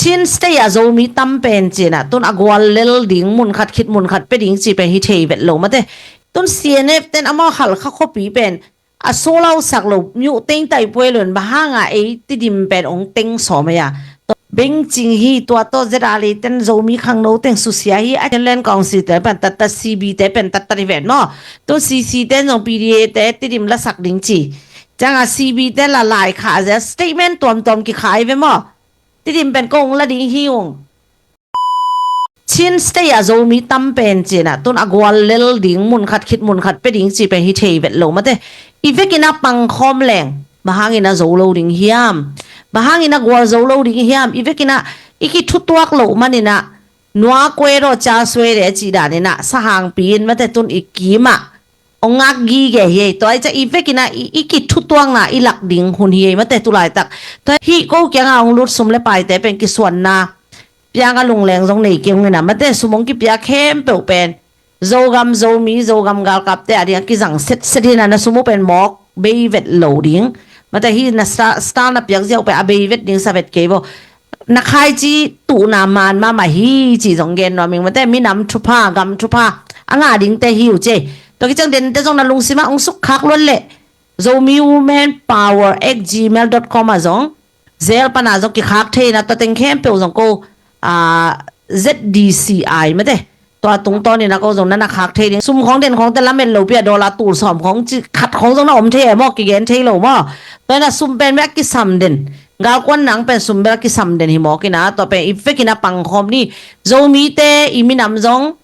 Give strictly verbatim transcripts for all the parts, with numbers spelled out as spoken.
Chin State ah Zomi tam pen cih nah, tun a gual lel ding, mun khat khit mun khat pia ding cih pen hi thei vet lo mate. Tun C N F ten amau Halkha khuapi pen a solausak lo, myo teng tai puai lun, bang hanga ei Tedim pen ong teng sawm ei a. Bengcing hi, tua tawh Z R A ten Zomi khangno teng susia hi, a Chinland Council te pen tattat, C B te pen tattat hi vet maw. Tun C C ten zong P D A te Tedim la sak ding ci. Cianga C B ten la lai kha zia, statement tuamtuam kikha hi ve maw. Tedim pen kong la ding hi ung. Chin State ah Zomi tam pen cih nah, tun a gual lel ding, mun khat khit mun khat pia ding cih pen hi thei vet lo mate. I vekin a pangkhawm leng, bang hangin a zo lo ding hiam? Bang hangin a gual zo lo ding hiam? I vekin a i kithutuak loh manin a, nua kuai raw ca suai le a cih danin a, sahangpi in mate, tun i kim ah ong ngak gige hi ei. Tua i ca i vekin a i, i kithutuakna i lak ding hun hi ei mate, tu laitak. Tua hih ko kianga ong lut sum le paite pen kisuanna pianga lungleng zong nei kei ung in a mate, sum ong kipia khempeuh pen Zogam Zomi, Zogam galkapte a ding a kizang setset hi in a, na sum uh pen mawk bei vet lo ding mate. Hih na star, star na piak ziau pen a bei vet ding sa vet kei bo. Na khaici tuhna man mahmah hi ci zong gen nuam ing mate. Minam thupha, gam thupha a ngah dingte hi uh ci. Tua kiciang dente zong na lungsim ah ong sukkhak luat leh, Zomi Women Power at gmail dot com ah zong, Zelle pana zong kikhak thei in a, tua teng khempeuh zong ko, ah, Z D C I mate, tua tungtawnin a ko zong na na khak thei ding. Sum khawng den khawngte lamet lopi a, dollar tul sawm khawng ci khat khawng zong na om thei e maw, kigen thei lo maw. Tua in a sum pen bek a kisam den, galkuan nang pen sum bek a kisam den hi mawk in a, tua pen i vekin a pangkhawm ni. Zomite i minam zong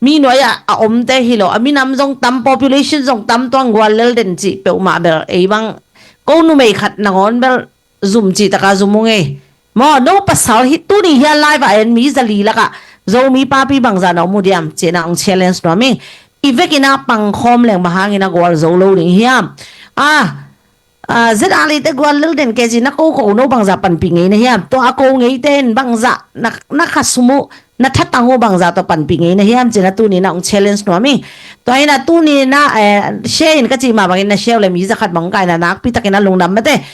mi nuai ah a omte hi lo, a minam zong tam, population zong tam, tuang gual lel den cih peuhmah bel ei bang ko numei khat nangawn bel zum cih taka zum ung ei. Maw, no pasal hi, tuni hian live ah en mi zali lakah Zomi papi bangzah na om uh diam cih na ong challenge nuam ing. I vekin a pangkhawm leng bang hangin a gual zo lo ding hiam? Ah, ah, Z R A te gual lel den kei cih na ko ko no bangzah panpih ngei na hiam? Tua a ko ngeite in bangzah na, na kha sum uh, na thatang uh bangzah tawh panpih ngei na hiam cih na tuni na ong challenge nuam ing. Tua hi in a tuni na, eh, share in ka cih mah bangin na share uh le mi zakhat bang kai na nakpi takin a lungdam mate.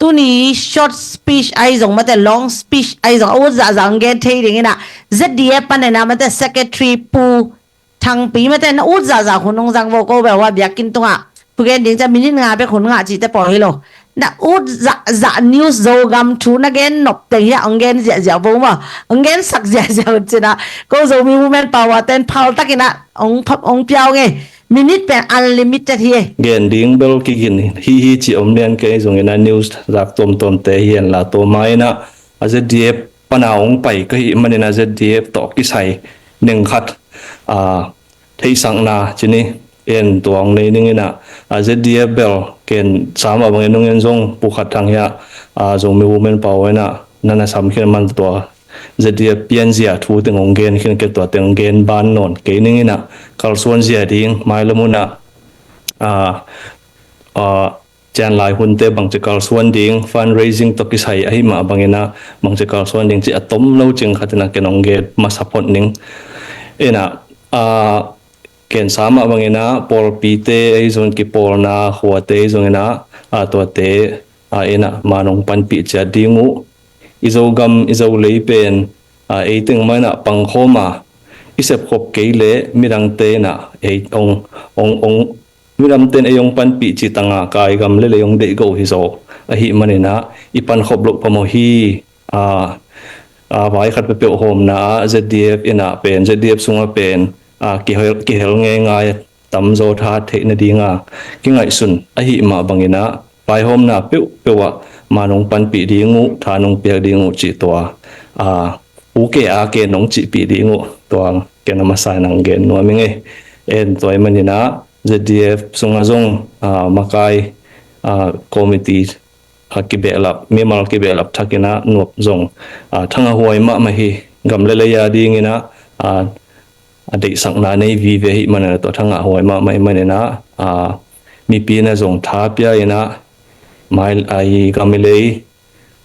Tuni short speech ahi zong mate, long speech ahi zong, a ut zahzah ong gen thei ding in a, Z D F panin a mate, Secretary Pu Thangpi mate, na ut zahzah hun ong zang vo. Ko bel hua biakinn tungah thugen ding ciang minute nga bek hun ngah cihte pawl hi lo. Na ut zahzah news, Zogam thu na gen nop teng hiah ong gen ziahziah vo maw, ong gensak ziahziah un cih na, ko Zomi Women Power ten phal takin a ong pha-, ong pia ung ei. Minute pen unlimited hi ei. Gen ding bel kigin hi hi cih om lian kei zongin a, news zak tuamtuamte hi hen la, tua ma in a, a Z D F pana ong pai ka hih manin a, Z D F tawh kisai neng khat, a, theihsakna cih ni, en tua ong nei ning in a, a, Z D F bel ken sa mah bangin nung en zong Pu Khat Thang hiah, a, Zomi Women Power in a, na na sam khin man tua Z D F pianzia thu teng ong gen khin kei, tua teng ong gen ban nawn kei ning in a, kalsuan zia ding, mailam hun a, a, a, cian lai hunte bangci kalsuan ding, fundraising tawh kisai ahi mah bangin a, bangci kalsuan ding cih a tom lo cing khat in a ken ong gen masa phot ning. In a, a, ken sa mah bangin a, pawlpite ahi zongin, kipawlna khuate ahi zongin a, a, tuate, a, in a, man ong panpih ciat ding uh. I Zogam, i Zolei pen, a, ei teng mah in a pangkhawm a, i sepkhop kei leh midangte in a, ei ong, ong, ong, midangte in ei ong panpih cih tanga kai gam le lei ong deih go hi zaw. Ahih manin a, i pankhop loh phamawh hi. A, a, vai khat peuhpeuh hawmna ah Z D F in a pen, Z D F sungah pen, a, kihel, kihel ngeingai tamzaw tha theih nadinga kingaihsun ahih mah bangin a, vaihawmna peuhpeuh ah man ong panpih ding uh, tha nong piak ding uh cih tua, a, uke ake nong cihpih ding uh, tua ken a masa in ong gen nuam ing ei. En tua ahih manin a, Z D F sungah zong, a, makai, a, committee, a, kibehlap, mimal kibehlap thakin a nuam zong, a, thangah huai mahmah hi. Gam le lei a dingin a, a, a deihsakna nei vive ahih manin a, tua thangah huai mahmah ahih manin a, a, mipi in a zong tha pia in a, mai, a, i gam i lei,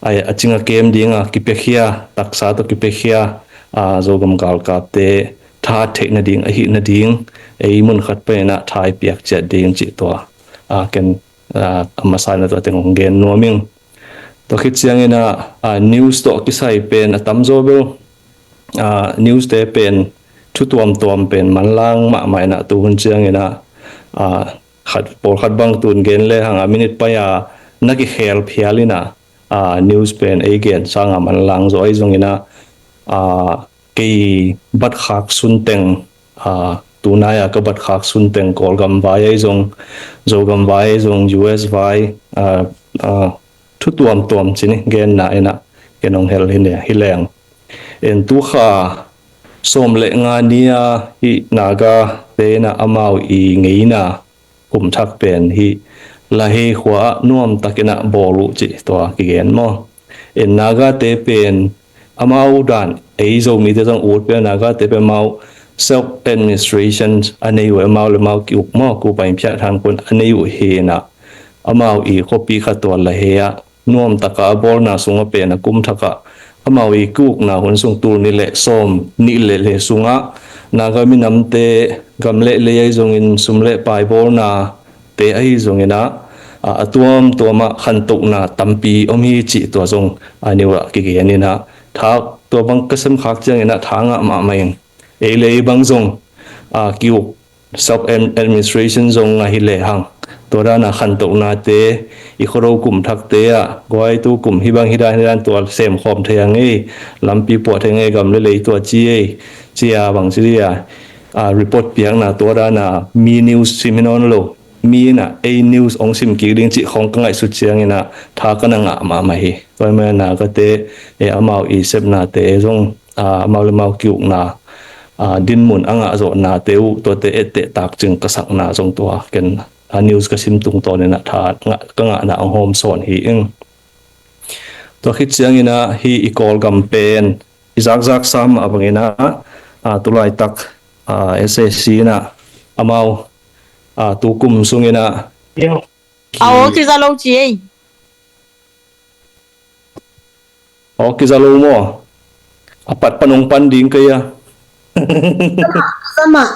a, a cing a kem dinga kipiakhia, taksa tawh kipiakhia, a, Zogam galkapte tha theih nading, ahih nading, ei mun khat panin a tha i piak ciat ding cih tua, a, ken, a, a masa in a tua teng ong gen nuam ing. Tua khit ciangin ah, ah, news tawh kisai pen a tamzaw bel, ah, news te pen thu tuamtuam pen manlang mahmah in ah, tu hun ciangin ah, ah, khat, pawlkhat bang tun gen le hang a minute pai a na kikhel phial in ah, ah, news pen ei gen sang a manlang zaw ahi zongin ah, ah, kei batkhak sunteng, ah, tunai a ka batkhak sunteng Kawlgam vai ahi zong, Zogam vai ahi zong, U S vai, ah, ah, thu tuamtuam ci ni, genna in ah ken hong hel hi ne, hi leng. En, tu kha sawm le nga ni a hih Naga te in ah amau i ngeina kum thak pen hih Lahei khua ah nuamtak in ah bawl uh cih tua kigen maw. En, Naga te pen amau dan, ei Zomite zong ut pen Naga te pen amau self administration a nei uh, amau le amau ki-uk maw, ku pain phiah thang kun a nei uh hi in ah, amau i khuapi khat tua Lahei ah nuamtak a a bawlna sungah pen a kum thak ah amau i ki-ukna hun sung tul nih le sawm nih le le sungah Naga minamte gam le lei ahi zongin sum le pai bawlna te ahi zongin ah, a, a tuamtuam ah khantohna tampi om hi cih tua zong a news ah kigen in ah, tha, tua bang ka sem khak ciangin ah tha ngah mahmah ing. Ei le ei bang zong, a, ki-uk self am-, administration zong ngah hi le hang, tua dan a khantohna te, i khuado kum thak te ah, guai, tu kum hi bang hi dan hi dan tua sem khawm thei a ngei, lampi puah thei ngei, gam le lei tua ci ei, ci a bang ci di a, a, report piakna tua dan a mi news sim hi nawn lo, mi in ah ei news hong sim kik ding cih khawng ka ngaihsut ciangin ah tha ka na ngah mahmah hi. Tua hi manin ah Naga te, e, amau i sepna te zong, a, amau le amau ki-ukna, a, dinmun a ngah zawhna te uh, tuate etteh takcing ka sakna zong tua ken a news ka sim tungtawn in ah tha ngah, ka ngahna hong hawm sawn hi ing. Tua khit ciangin ah hih i Kawlgam pen i zakzak sam a bangin ah, a, tulaitak, a, S A C in ah amau, a, tu kum sungin ah, a, aw, kiza lo ci ei. Aw, kiza lo maw? A pat pan hong pan ding kei a. Sama.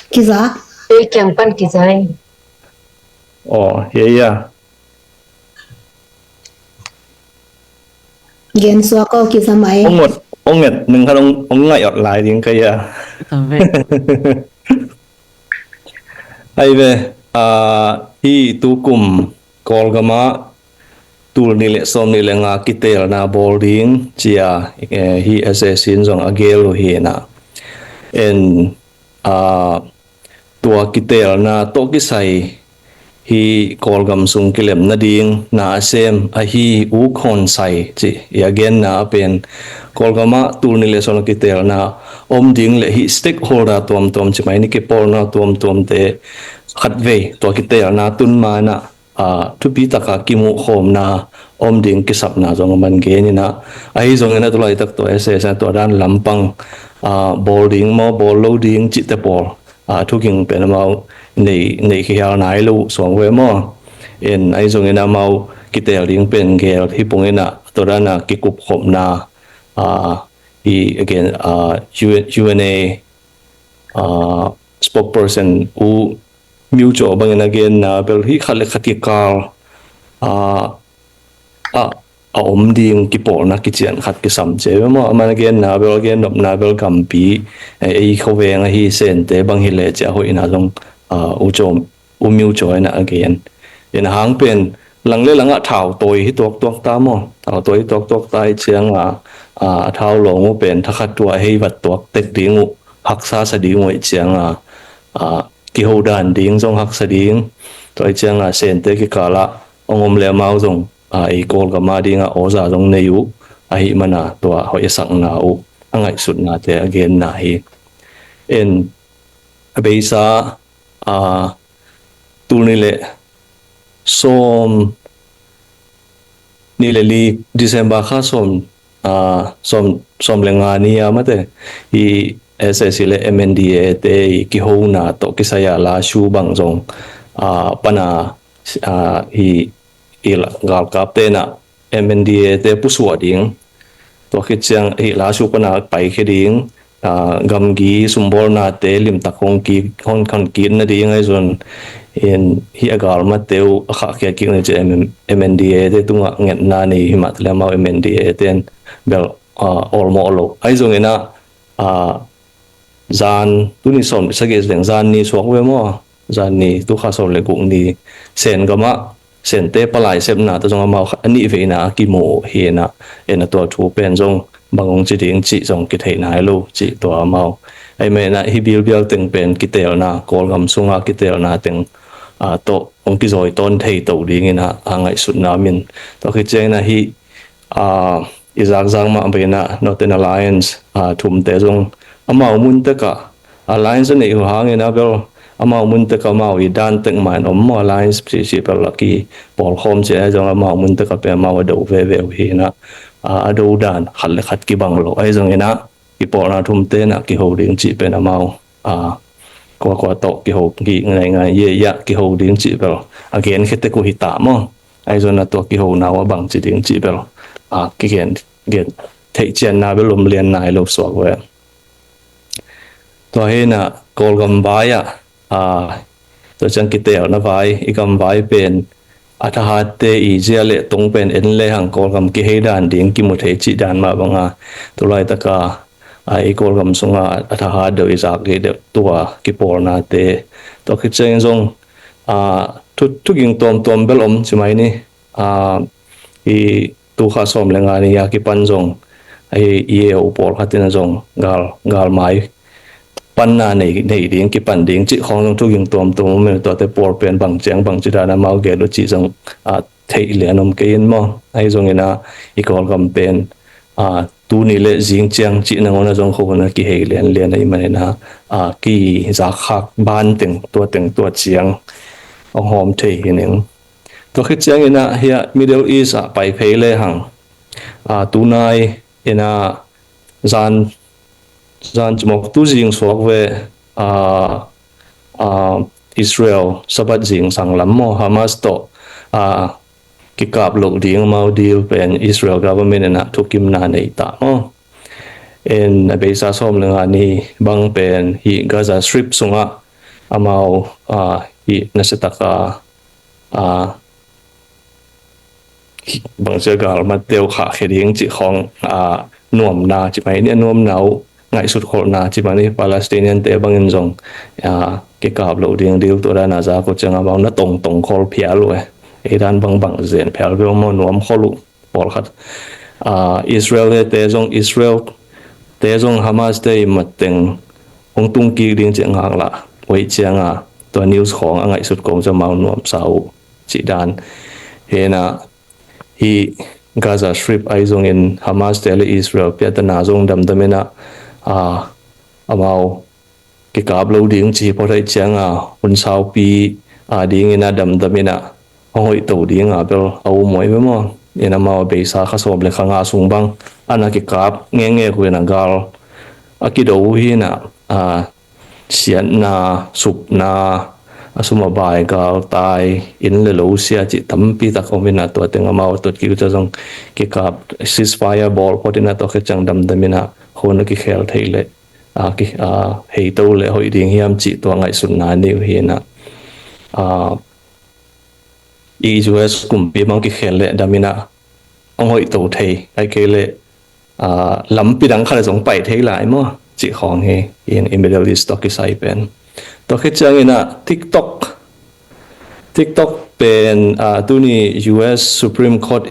Kiza. Ei kiang pan kiza ei. Aw, ya, ya. Gen suak aw, kiza mah ei. Ong ngot, ong nget, ning khat ong, ong ngaih ot lai ding kei a. Ai ve, a, hih tu kum Kawlgam ah tul nih le sawm nih le nga kiteelna bawl ding ci a, e, hih S A C in zong a gel uh hi in ah. En, a, tua kiteelna tawh kisai hih Kawlgam sung kilem nading na a sem ahi U Khawn Sai ci i a genna a pen Kawlgam ah tul nih le sawm a kiteelna om ding le hih stakeholder tuamtuam ci mai ni, kipawlna tuamtuamte khatvei tua kiteelna tun ma in ah, a, thupi taka kimuh khawmna om ding kisapna zong a man gen in ah, ahi zongin ah tulaitak tua S A C in ah tua dan lampang, a, bawl ding maw, bawl lo ding cihte pawl, a, thuging pen amau nei, nei khial nai lo suang ve maw. En, ahi zongin amau kiteel ding pen gel hi pong in ah, tua dan a kikupkhopna, a, i, again, a, U N, U N A, a, spokesperson U Myo Jaw bangin a genna bel hih khat le khat kikal, a, a, a om ding kipawlna kician khat kisam ci ve maw. Aman a genna bel, a gennopna bel gampi, e, ei khuaveng ahi Sente bang hi le ci a hoihna zong, a, U Jaw, U Myo Jaw in ah a gen. En, a hang pen lang le langah thautawi hi tuaktuak ta maw. Thautawi hi tuaktuak ta ih ciang a, a, a thau lawng uh pen thakhat tua hei vat tuak tek ding uh, haksa sa ding uh ih ciang a, a, kiho dan ding zong haksa ding. Tua ih ciang a Sente kikal ah hong om le amau zong, a, ei Kawlgam a ding a awza zong nei uh ahih man a tua hoih a sakna uh, a ngaihsutnate a genna hi. En, a beisa, a, tul nih le sawm nih le li December kha sawm, a, sawm, sawm le nga ni a mate, hih S A C le M N D A te i kihona tawh kisai a lashu bang zong, a, pan a, a, hih, hih la-, galkapte in ah M N D A te pusuah ding. Tua khit ciang hih lashu pan a paikhia ding, a, gamgi sumbawlnate limtak hong ki-, hong, hong kit nading ahi zong, In hi a galmate uh a khahkhia kik ni ci M N D A te tungah ngetna ni hi mah tale amau M N D A ten bel, ah, awlmawh lo. Ahi zongin ah, ah, zan tuni sawm sagih leng zan ni suak ve maw? Zan ni tu kha sawm le guk ni Sen gamah Sente palai sepna tawh zong amau a nih veina a kimu hi inah, en a tua thu pen zong bang hong ci ding cih zong kithei nai lo cih tua amau. Ahi maninah hi bilbial teng pen kiteelna, Kawlgam sunga kiteelna teng, ah, tawh hong kizawi tawn thei to dinginah, ah, ngaihsutna om in. Tua khit cianginah hi, ah, i zakzak mah beinah Northern Alliance, ah, thumte zong amau mun tekah alliance a neih uh hangin a bel amau mun tekah amau i dan tek mah in om maw, alliance cihcih bel a kipawlkhawm ciah zong amau mun tekah pen amau a do veve uh hi inah, ah, a do dan khat le khat kibang lo. Ahi zonginah kipawlna thumte inah kiho ding cih pen amau, ah, kuakua tawh kiho hi ngaingai ye ya kiho ding cih bel a gen khia tek uh hi ta maw? Ahi zongin a tua kihona uh a bang ci ding cih bel, ah, kigen, gen theih cianna bel om lian nai lo suak ve. Tua hi inah Kawlgam vai ah, ah, tua ciang kiteelna vai, i gam vai pen a thahatte i zia le tong pen en le hang Kawlgam kihei dan ding kimu thei cih dan mah banga, tu laitaka, ah, i Kawlgam sunga a thahat deuh i zak deuh tua kipawlnate. Tua khit ciangin zong, ah, thu, thuging tuamtuam bel om ci mai ni. Ah, i tu kha sawm le nga ni a kipan zong, ah, i, i E U pawlkhat in a zong gal, galmai panna nei, nei ding, kipan ding cih khawng zong thuging tuamtuam om in, tuate pawl pen bang ciang bang ci dan amau gel uh cih zong, ah, theih lian om kei in maw? Ahi zonginah i Kawlgam pen, ah, tuni le zing ciang cih nangawn a zong khuahun a kihei lianlian ahih maninah, ah, kizakkhak ban teng, tua teng tua ciang hong hawm thei hi ning. Tua khit cianginah hiah Middle East ah pai phei le hang, ah, tunai inah zan, zan cimawk tu zing suak ve, ah, ah, Israel Sabbath zing sang lam maw, Hamas tawh, ah, kikap loh ding amau deal pen Israel government inah thukimna nei ta maw? En a beisa sawm le nga ni bang pen hi Gaza Strip sungah amau, ah, hi nasiataka, ah, bangcia galmate uh khahkhia ding cih khawng, ah, nuamna cih mai ni, a nuamna uh ngaihsut kholhna cih mai ni, Palestinian te bangin zong, ah, kikap loh ding deal tua dana zak uh ciang amau na tongtong khol phial uh e. Ei dan bangbang zen phial bel maw, nuam khol uh pawlkhat. Ah, Israel he te zong, Israel te zong Hamas te i mat teng hong tung kik ding cih ngaklah uh ahih cianga tua news khawng a ngaihsut kawm ciang amau nuamsa uh cih dan. Hi inah hi Gaza Strip ahi zongin Hamas te le Israel piahtana zong damdam inah, ah, amau kikap lo ding ci phot ahih cianga hun saupi, ah, dingin a damdam inah hong hoih to dinga bel a um uh hi ve maw? In amau a beisa kha sawm le kha nga sung bang a na kikap ngekngek uh inah gal a kido uh hi inah, ah, siatna, supna, a sum a bai, galtai, inn le lo sia cih tampi tak om inah tua teng amau a tut kik uh ciang zong kikap ceasefire bawl phot inah tua khit ciang damdam inah hun a kikhel theih leh, ah, ki, ah, hei to le hoih ding hiam cih tua ngaihsutna nei uh hi inah, ah, i U S kumpi bang kikhel leh dam inah hong hoih to thei, ahih kei leh, ah, lampi dang khat le zong pai thei lai maw cih khawng hi in, i Middle East tawh kisai pen. Tua khit ciang inah TikTok, TikTok pen, ah, tuni U S Supreme Court,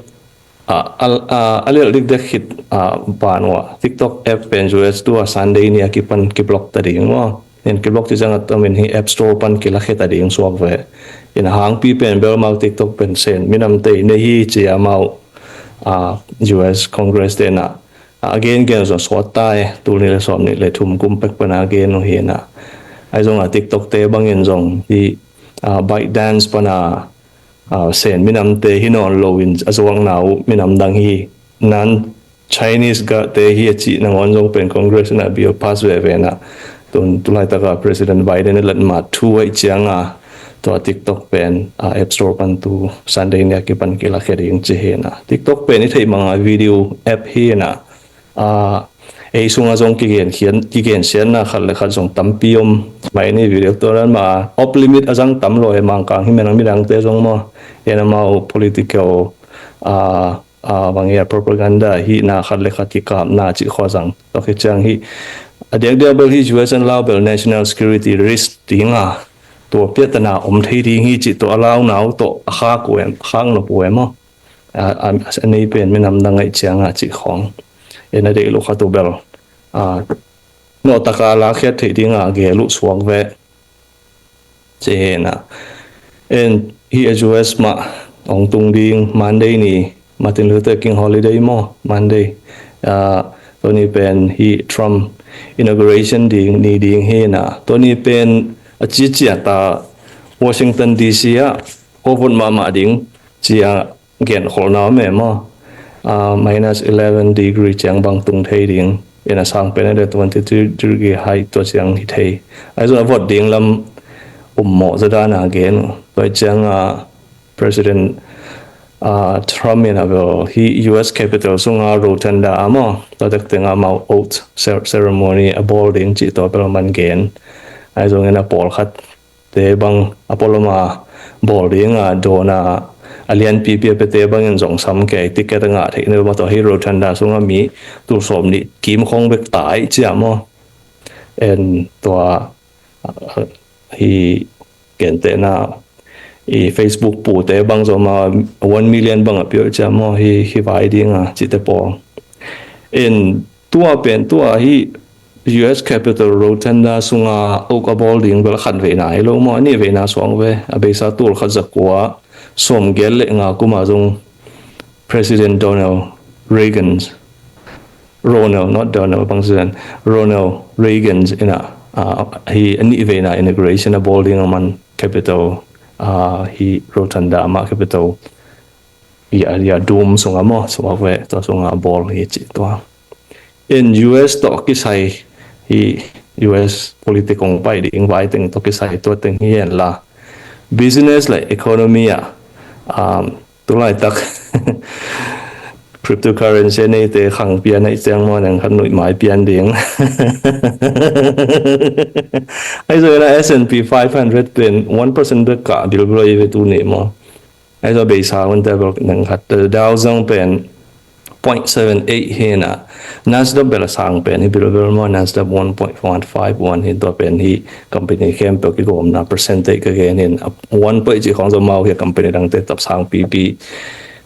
ah, a, ah, a lel dikdek khit, ah, ban uh a TikTok app pen U S tua Sunday ni a kipan kiblock ta ding maw? In kiblock ci ciang a tomin hi App Store pan kilakhia ta ding suak ve. In a hangpi pen bel amau TikTok pen Sen minamte i nei hi ci a amau, ah, U S Congress te inah, ah, a gengen zong suak ta e, tul nih le sawm nih le thum kum pek pan a gen uh hi inah. Ahi zongah TikTok te bangin zong hi, ah, ByteDance pan a, ah, Sen minamte hi nawn loin a zuakna uh minam dang hi, non-Chinese gahte hi a cih nangawn zong pen Congress inah bill pass veve inah, tun tu laitaka President Biden a latmat thu ahih cianga tua TikTok pen, ah, App Store pan tu Sunday ni a kipan kilakhia ding ci hi inah. TikTok pen i theih manga video app hi inah, ah, ei sungah zong kigen khian, kigen siatna khat le khat zong tampi om. Mai ni video tua dan mah off limit a zang tam lo e, Mangkang hi menang midangte zong maw. En amau political, a, a, bang hiam, propaganda hihna khat le khat kikapna cih khua zang. Tua khit ciang hi, a diakdiak bel hi U S in lau bel national security risk ding a, tua piatana om thei ding hi cih tua a launa uh tawh a khak uh em, khak nop uh em maw. A, a, a nei pen minam dang ahih ciangah cih khawng. En a deih lo khat uh bel, a, nawhtaka lakhiat theih dingah gel uh suak ve. Ci hi na. En hi a U S mah hong tung ding Monday ni, Martin Luther King holiday maw, Monday. A, tua ni pen hi Trump inauguration ding ni ding hi na. Tua ni pen a cicia ta Washington D C ah khuavut mahmah ding cia genkholhna om e maw. A, minus eleven degree ciang bang tung thei ding. En a sang pen a de twenty three degree high tua ciang hi thei. Ahi zong a vot ding lam um mawh zaw dan a gen uh. Tua ciang a President, a, Trump in a bel hi U S Capitol sunga rotunda a maw, tua tek tengah amau oath cer-, ceremony a bawl ding cih tua bel a man gen. Ahi zongin a pawlkhat te bang a pualam a bawl ding a dawn a, a lianpipi a piate bangin zong sam kei, ticket a ngah theih na lo maw, tua hi rotunda sungah mi tul sawm nih kim khong bek tai cia maw. En tua, a, hi gentehna i Facebook pute bang zong a one million bang a pia cia maw, hi, hi vai ding a cihte pawl. En tua pen tua hi U S Capitol rotunda sunga oath a bawl ding bel a khanveina hi lo maw, a nihveina suang ve. A beisa tul khat za kua sawmgiat le nga kuma zong President Donald Reagan, Ronald, not Donald, bang President, Ronald Reagan in a, a, hi a nihveina inauguration a bawl ding a man Capitol, a, hi rotunda mah Capitol i a, i a dum sunga maw, sunga ve, tua sunga bawl hi cih tua. En U S tawh kisai hi, U S politic hong pai ding vai teng tawh kisai tua teng hi en la. Business le economy ah, um, tulaitak cryptocurrency a neite khang pian ahih ciang maw, neng khat nuih mai pian ding. Ahi zongin a S and P five hundred pen one percent bek kah bilbel ahi ve tuni maw. Ahi zong a beisa hunte bel neng khat, Dow Jones pen point seven eight hi na, Nasdaq bel a sang pen hi bilbel maw, Nasdaq one point one five one hi, tua pen hi company khempeuh kigawmna percentage ka gen hi. One point cih khawng zong amau hi a company dangte tap sang pipi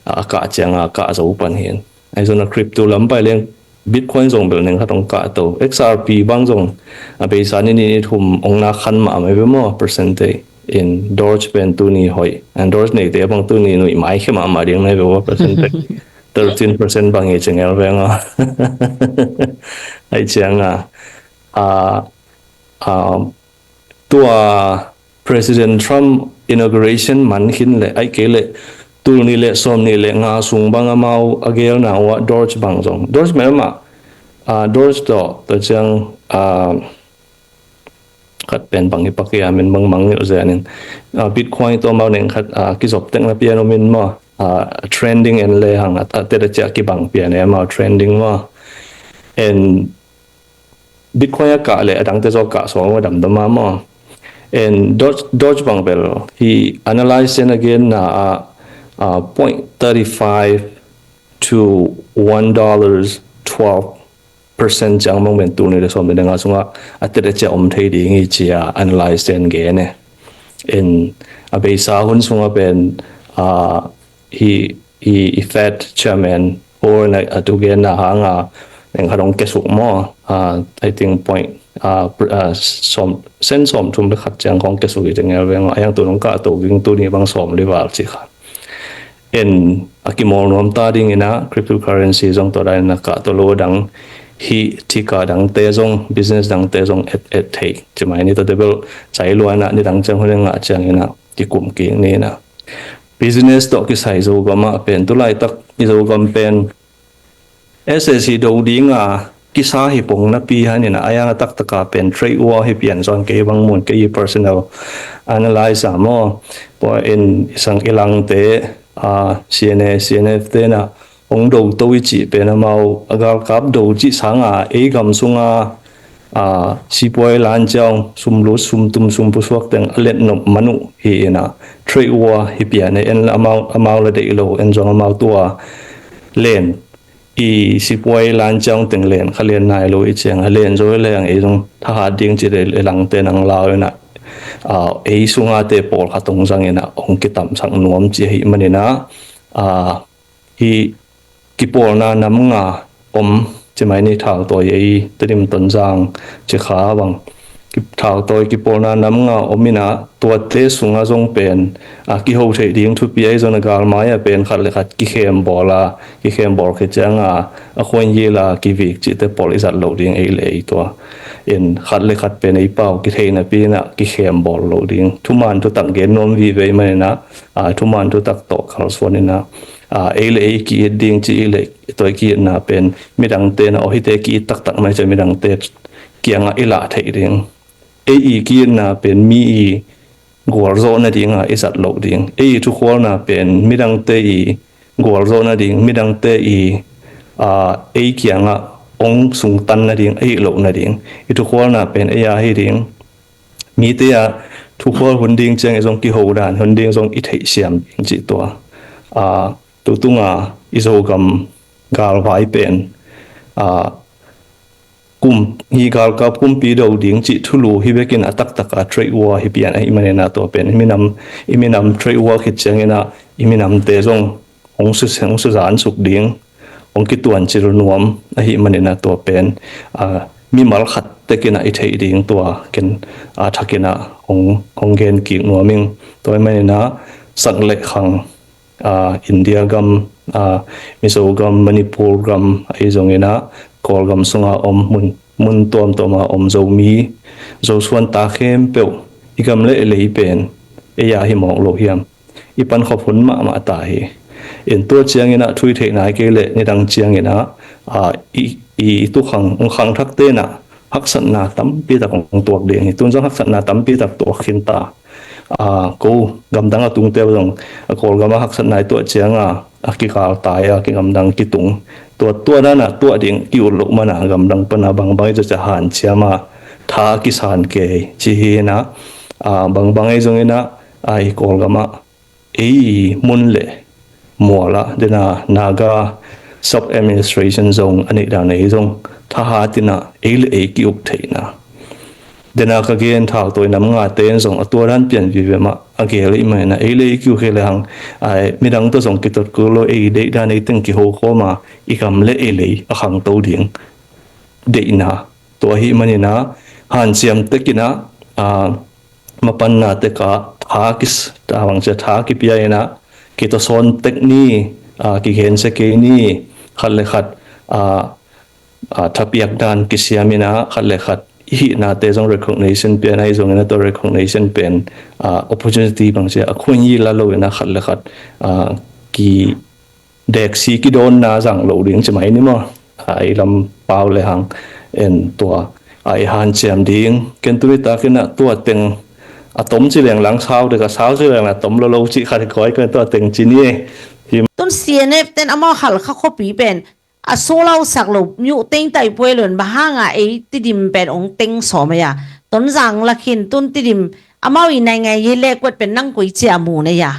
a kah ciang a kah zo pan hi. Ahi zong a crypto lam pai leng Bitcoin zong bel neng khat hong kah to, X R P bang zong a beisa ni ni ni thum hong na khan mahmah ve maw, percentage. En Doge pen tuni hoih, en Doge neite bang tuni nuih mai khia mahmah ding na hi ve maw, percentage thirteen percent bang hi ci ngel veng a. Ahih ciang a, a, a, tua President Trump inauguration man khin le, ahih kei le tul nih le sawm nih le nga sung bang amau a gelna uh ah Doge bang zong, Doge mah mah, a, Doge tawh, tua ciang, a, khat pen bang hi pak hi a, min bang mangngilh zen in, a, Bitcoin tawh amau neng khat, a, kizop tekna pian om in maw, a, trending en le hang a, a tet a ciah kibang pian e amau trending maw. En Bitcoin a kah le a dangte zaw kah suang a damdam a maw. En Doge, Doge bang bel hi analyze in a genna ah, ah, point thirty five to one dollars twelve percent ciang bang pen tul nih le sawm nih le nga sungah a tet a ciah om thei ding hi ci a analyze in gen e. En a beisa hun sungah pen, ah, hi, hi, hi Fed chairman Powell in a, a tu genna hang a, neng khat hong kiasuk maw, a, I think point, a, pr-, a, sawm, sen sawm thum le khat ciang hong kiasuk hi teng el veng a, a hiang tu nong kah to ging tuni bang sawm li val ci kha. En a kimawl nuam ta ding in a cryptocurrency zong tua dan in a kah to lo dang hi, thika dangte zong, business dangte zong et, et thei. Ci mai ni, tua te bel cai lua in a, ni dang ciang hun ngah ciang in a kikum kik ni in a. Business tawh kisai Zogam ah pen, tu laitak i Zogam pen S S C do ding a kisa hi pong napi han in a, a yang a taktak a pen trade war hi pian zaw in, kei bang mun, kei personal analyze a maw. Pua in i sang i langte, a, C N A, C N F te in a hong do to i cih pen amau a galkap do cih sanga ei gam sunga a sipuai lan ciang sumlut sumtum sumpusuak teng a let nop man uh hi inah trade war hi pian e. En amau amau la deih lo en zong amau tua len i sipuai lan ciang teng len kha len nai lo i ciang a len zo i leng ei zong thahat ding ci le langte nang lau inah ei sunga te pawlkhat hong zang inah hong kitamsak nuam ci ahi maninah hi kipawlna nam nga om ci mai ni. Thautawi ei Tedim Tonzang ci kha bang thautawi kipawlna nam nga om inah tuate sunga zong pen a kiho theih ding thupi ahi zong a galmai a pen khat le khat kikhem bawl a kikhem bawl khit cianga a khuain yila kivik cihte pawl i zat lo ding ei le ei tua in khat le khat pen ei pau kithei napi inah kikhem bawl lo ding thuman thutak gen nuam vive i maninah a thuman thutak tawh kalsuan inah a ei le ei ki-it ding ci i le tua i ki-itna pen midangte na aw hite ki-it taktak mai cia midangte kiangah i lah theih ding. Ei i ki-itna pen mi i gualzawh nadinga i zat loh ding. Ei i thukhualna pen midangte i gualzawh nading midangte i a ei kiangah hong sungtan nading a hih loh nading i thukhualna pen ei a hi ding. Mite a thukhual hun ding ciang i zong kiho dan hun ding zong i theihsiam ding cih tua a tutunga i Zogam galvai pen a kum hi galkap kumpi do ding cih thulu hi bekin a taktak a trade war hi pian ahi manina tua pen i minam i minam trade war khit ciangina i minamte zong hong su hong suzan suk ding hong kituan cil nuam ahi manina tua pen a mimal khat tekina i theih ding tua ken a thakina hong hong gen kik nuam ing. Tua i manina sak le khang a India gam a Mizo gam Manipur gam ahi zongina Kawlgam sunga om mun mun tuamtuama om Zomi Zosuan ta khempeuh i gam le i lei pen ei a hi mawk lo hiam? I pan khop hun mahmah ta hi. In tua ciangina thui theih nai kei le nidang ciangina a i i tukhang ungkhang thak tena haksatna tampi tak hong tuak ding hi. Tun zong haksatna tampi tak tuak khin ta. A ko gamdang a tungte zong a Kawlgam a haksatna i tuah cianga a kikal tai a kigamdang kitung tua tua dana tuah ding ki-ut loh mana gamdang pana bangbang i tua cia hanciama tha kisan kei ci hina a bangbang ei zongina a i Kawlgam a ei mun le muala dena Naga sub administration zong a neih dan ei zong thahatina ei le ei ki-uk theihna dena ka gen thautawi nam ngate in zong a tua dan pian vive mah a gel ei maina ei le ei ki-uk hi le hang ai midang tawh zong kitot kul lo ei deih dan ei teng kiho khawma i gam le ei lei a khangto ding deihna tua hi manina hanciam tekina a mapanna teka tha kis tawang cia tha kipia ina kitasawn tek ni a kigensia kei ni khat le khat a a thapiak dan kisiamina khat le khat i hihnate zong recognition pian ahi zongina tua recognition pen a opportunity bangcia a khuin yi la loina khat le khat a ki deksi kidawnna zang lo ding ci mai ni maw? A i lam pau le hang en tua a i hanciam ding ken tuni takina tua teng a tom ci leng lang sau dek a sau ci leng a tom lo lo ci khat koi ken tua teng ci ni. Tun C N F ten amau halkha khuapi pen a sulausak lo miuh teng tai puai lon bang hanga ei Tidim pen ong teng sawm ei a Tonzang lakhin tun Tidim amau i naingai hi lekuat pen nang koi cia mu nei a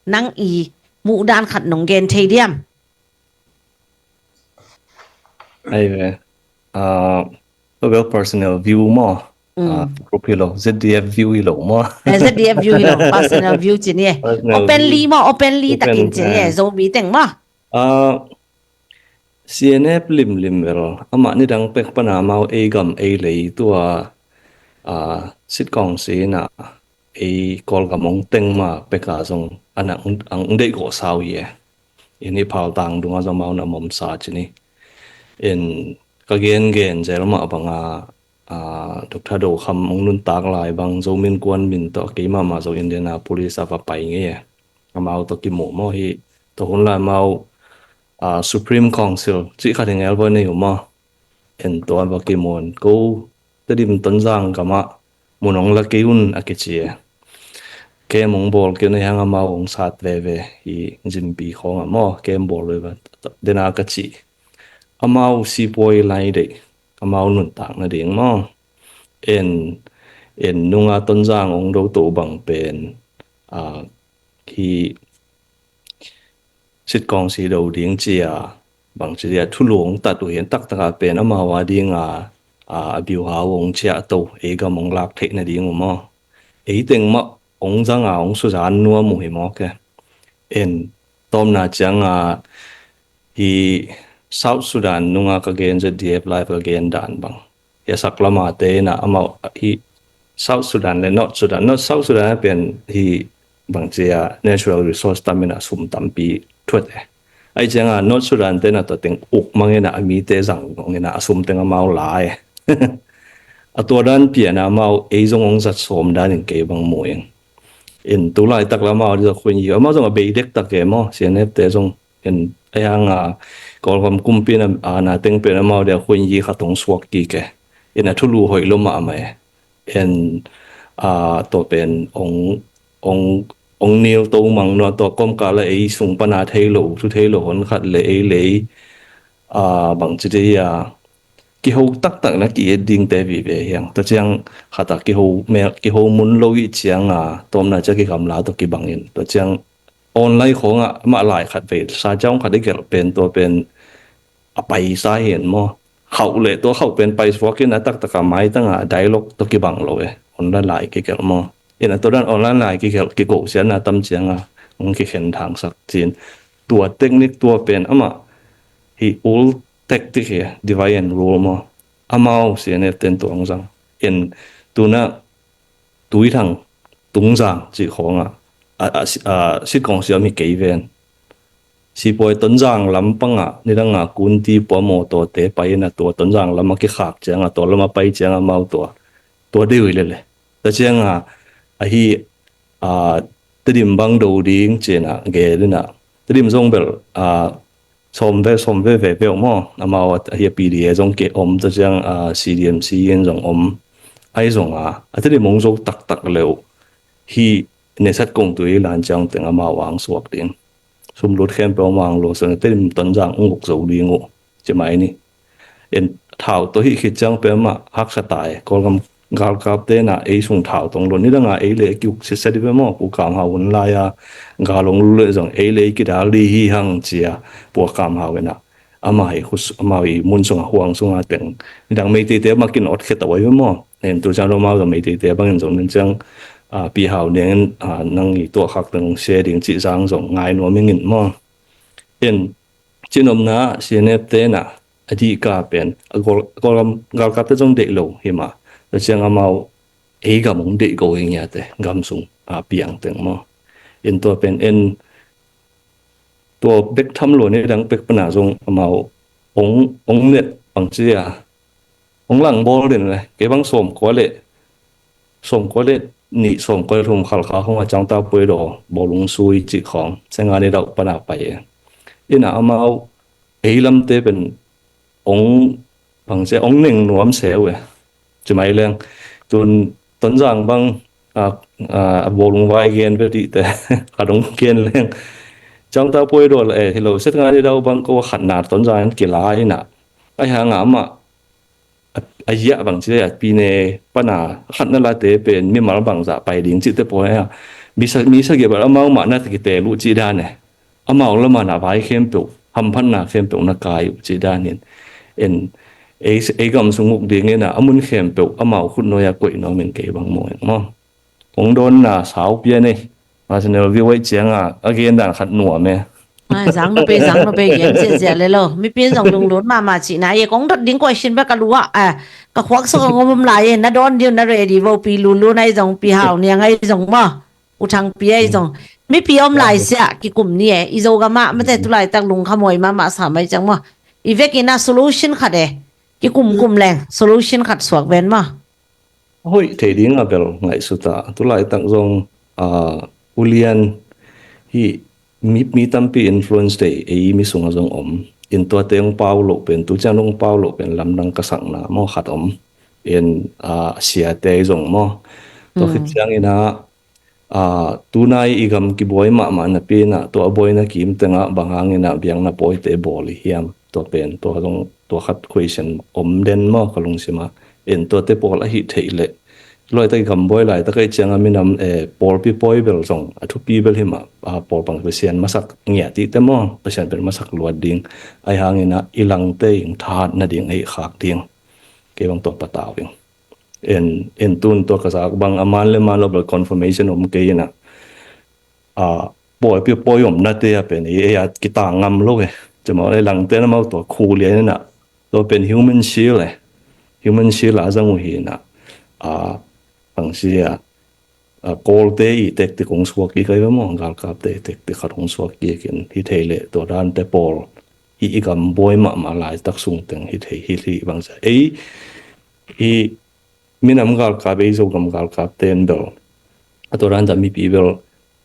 nang i muh dan khat nong gen thei diam? Ai ve a well personal view maw? Mm. Group hi lo Z D F view hi lo maw? Eh, Z D F view hi lo personal view ci ni e. Openly maw openly takin ci ni e Zomi teng maw? C N F limlim vel amah nidang pek pana mau ei gam ei lei tua a sitkawng sina ei Kawlgam ong teng ma peka zong an ang deih gawh sau hi e. Ini phaltang dunga zong mau na momsa cini in ka gen gen zel mah banga a Doctor Do Kham ong nuntak lai bang Zomin Kuan Min tawh keimah mah Zo Indianapolis a va pai ngei e. Amau tawh kimuh maw hi tawh hun lai amau a Supreme Council cih khat hi ngel voi nei uh maw? En tua va kimuh in ko Tedim Tonzang gamah mun ong la kei un a kici e. kem hong bawl kei na hiang amau hong sat veve hi zimpi khawng a maw kem bawl veve dena ka cih. Amau sipuai lai deih amau nuntak nading maw. En en nunga Tonzang hong do to bang pen a hi sitkawng si do ding cia bang ci dia thulu hong tat uh hian taktak a pen amau a dinga a biuhau hong ciah to ei gam hong lak theih nading uh maw. Ei teng mah hong zanga hong suzan nuam uh hi maw ke. En tawmna cianga hi South Sudan nunga ka gen Z D F Live ka gen dan bang hi a sak lama te ina amau hi South Sudan le North Sudan, North South Sudan a pen hi bang cia natural resource tam ina sum tampi thuat e. Ai cianga North Sudan te na tua teng uk mang ina a mi te zang ina a sum teng amau lai. A tua dan pian amau ei zong hong zat sawm dan in kei bang mu ing. In tu lai tak la amau di zong khuin yi amau zong a bei dek tak e maw C N F te zong. In a hianga Kawlgam kumpi na a na teng pen amau dia khuin yi khat hong suak kik e. In a thulu hoih lo mahmah e. En a tua pen ong ong ong nil to mang no tua kom ka la ei sung pana thei lo thu thei lo hon khat le ei lei a bang ci te hi a kiho taktak na ki et ding te vive hiang tua ciang khata kiho mel kiho mun lo i cianga tawmna cia ki gamla tua kibangin tua ciang online khawngah mah lai khat vei sa ciang khat i gelh pen tua pen a paisa hian maw. Khauh le tua khauh pen paisuakin a taktaka maitanga dialogue tua kibang lo e online lai kigelh maw. Ina tua dan online lai kigelh kigoh siatna tam cianga hong kikhen thangsak cin tua technique tua pen amah hi ul tactic hi divide and rule maw. Amau C N F ten tuang zang en tuna Tuithang Tungzang cih khawngah a, a, a, sitkawng siam hi kei ven. Sipuai Tonzang lam pangah nidanga kunti puamaw tawte pai ina tua Tonzang lam a kikhak cianga tua lam a pai cianga mau tua tua deuh hi lele. Tua cianga ahi a, Tedim bang do ding cina gel ina Tedim zong bel a, sawm ve sawm ve ve ve maw amau a hi a P D A zong ke om tua ciang a, C D M C in zong om. Ai zong a a Tedim hong zo taktak leu hi nesat kong tui lan ciang teng amau ang suak ding. Sum lut khempeuh amau ang lo sona Tedim Tonzang ung uk zo ding uh. Ci mai ni. En thau tawh hih khit ciang peuhmah haksa ta e. Kawlgam galkap tena ei sung thau tong lo nidanga ei le kiuk sitset i ve maw pu kam hau hun lai-a gal hong lu le zong ei le kidal di hi hang cia pua kam hau ina ama hei khus ama hei mun sunga huang sunga teng nidang Meiteite makin ot khet a wai ve maw. En tu ciang lo mau zong Meiteite bangin zong nin ciang a, pi hau nengin a, nang i tuah khak teng sia ding cih zang zong ngai nuam ingin maw. En cinomna C N F tena a dihka pen a gol, a gol galkapte zong deih lo hima. Tua ciang amau ei gam hong deih go hi ngiate gam sung a piang teng maw. En tua pen en tua bek tham lo ni dang bek pana zong amau hong, hong net pang cia hong lang bawl den le kei bang sawm kua le sawm kua le nih sawm kua le thum khalkha hong a ciang ta puai daw bawlung sui cih khawng senga ni dauh pana pai e. Ina amau ei lamte pen ong bangcia ong neng nuam seu e. Cimai leng tun Tonzang bang a, a, a bawlung vai gen ve dihte a dong gen leng ciang ta puai daw le e hilo set nga ni dauh bang ko khatna Tonzang in kila ina ai hanga amah a, a yiah bang ci a pine pana khatna late pen mimal bangzah pai ding cihte pawl a misa, misa gibal amau mahna kitel uh cih dan e. Amau lamana vai khempeuh hamphatna khempeuh na kai uh cih danin en ei, ei gam sung uk dingin a mun khempeuh amau khut nuai a koih nuam in kei bang maw en maw. Hong dawnna sau pia nei. Arsenal viewai cianga a gen dan khat nuam e. Ai, zang no pe, zang no pe, gen zia zia le lo. Mi pin zong lunglut mama cihna ye kong dot ding question ba ka lua a, ka khuak sok a ngom lai ye na dawn diu na ready vo pi lulu na i zong pi hau niang a i zong maw. U thang pi a i zong mi pi om lai sia kikum ni e i zo gama mate tu lai tak lung khamoi mama sa mai ciang maw. I vek ina solution khat e kikum kum leng solution khat suak ven maw. Hoih thei ding a bel ngaihsuta tu laitak zong a, ulian hi mi, mi tampi influence thei ei mi sunga zong om. In tuate hong pau loh pen tu ciang hong pau loh pen lamdang ka sakna maw khat om. In a, siate zong maw tua khit ciang ina Aa, tunai i gam kibuai mahmah napi inah tua a buaina kim tengah bang hang inah biakna pawite bawl i hiam? Tua pen tua zong tua khat question om den maw ka lungsimah. En tuate pawl ahi theih leh luaitak i gam buai laitak ahih ciangah minam, eh, pawlpi pawi bel zong a thupi bel hi mah, aa, pawl pan Pasian masak ngiat i te maw, Pasian pen masak luat ding. Ahi hang inah i langte in thahat nading ahi khak ding. Kei bang tua patau ing. En, en tun tua ka zak bang a man le man lo bel confirmation om kei inah, aa, pawlpi pawi omnate a pen ei, ei a kitang ngam lo e. Cuma ei langte na mau tua khu lian inah tua pen Human Shield e. Human Shield a zang uh hi inah, aa, bang ci a, aa, Kawlte i tactic hong suak kik ahi ve maw, galkapte i tactic khat hong suak kik in hi thei leh tua dante pawl hi i gam buai mahmah laitak sung teng hi thei hi hi bang ci a. Ei, i minam galkap, ei Zogam galkapte in bel a tua dante mipi bel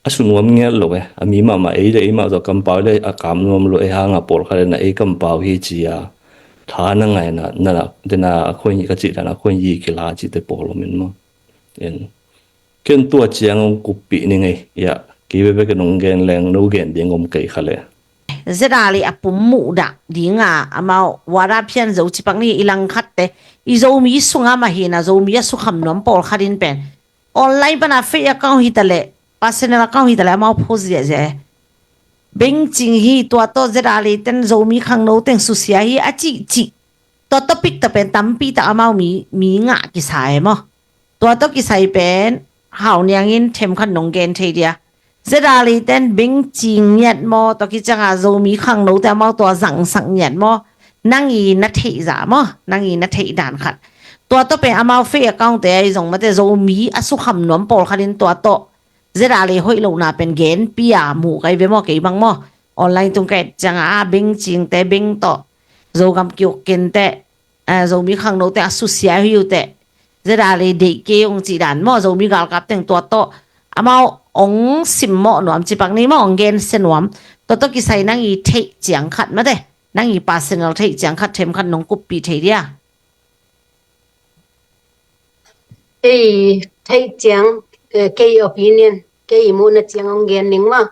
a su nuam ngiat lo e. A mi mahmah ei le ei mah zaw kampau le a kam nuam lo e, hang a pawlkhat inah ei kampau hi ci a tha na ngai na, na, na, dena a khuai ka cih dan a khuai kila cihte pawl om in maw. En. Ken tua ciang hong kuppih ning ei. Ya, kei veve ken hong gen leng no gen ding om kei kha le. ZRA a pum muhdah dinga amau wada phian zo cipak ni i langkhatte i Zomi sunga mah hi inah Zomi a sukham nuam pawlkhat in pen online pana fake account hi ta leh personal account hi ta leh amau post ziahziah e. Bengcing hi, tua tawh ZRA ten Zomi khangno teng susia hi a cihcih. Tua topic tawh pen tampi tak amau mi, mi ngah kisa e maw. Tua tawh kisai pen Hau Niang in themkhat nong gen thei dia. ZRA ten bengcing ngiat maw, tua kicianga Zomi khangnote amau tua zangsak ngiat maw. Nang i na theih zah maw, nang i na theih dan khat. Tua tawh pen amau fake account te ahi zong mate Zomi a sukham nuam pawlkhat in tua tawh ZRA hoih lohna pen genpi a mu kai ve maw, kei bang maw. Online tung ka et cianga a bengcingte beng tawh Zogam kiuk kente, aa, Zomi khangnote a susia hi uh teh ZRA deih kei ung cih dan maw, Zomi galkap teng tua tawh amau ong simmawh nuam cipak ni maw, ong gensia nuam. Tua tawh kisai nang i theih ciang khat mate, nang i personal theih ciang khat themkhat nong kuppih thei dia. Ei theih ciang, eh, kei opinion, kei i muhna ciang ong gen ning maw.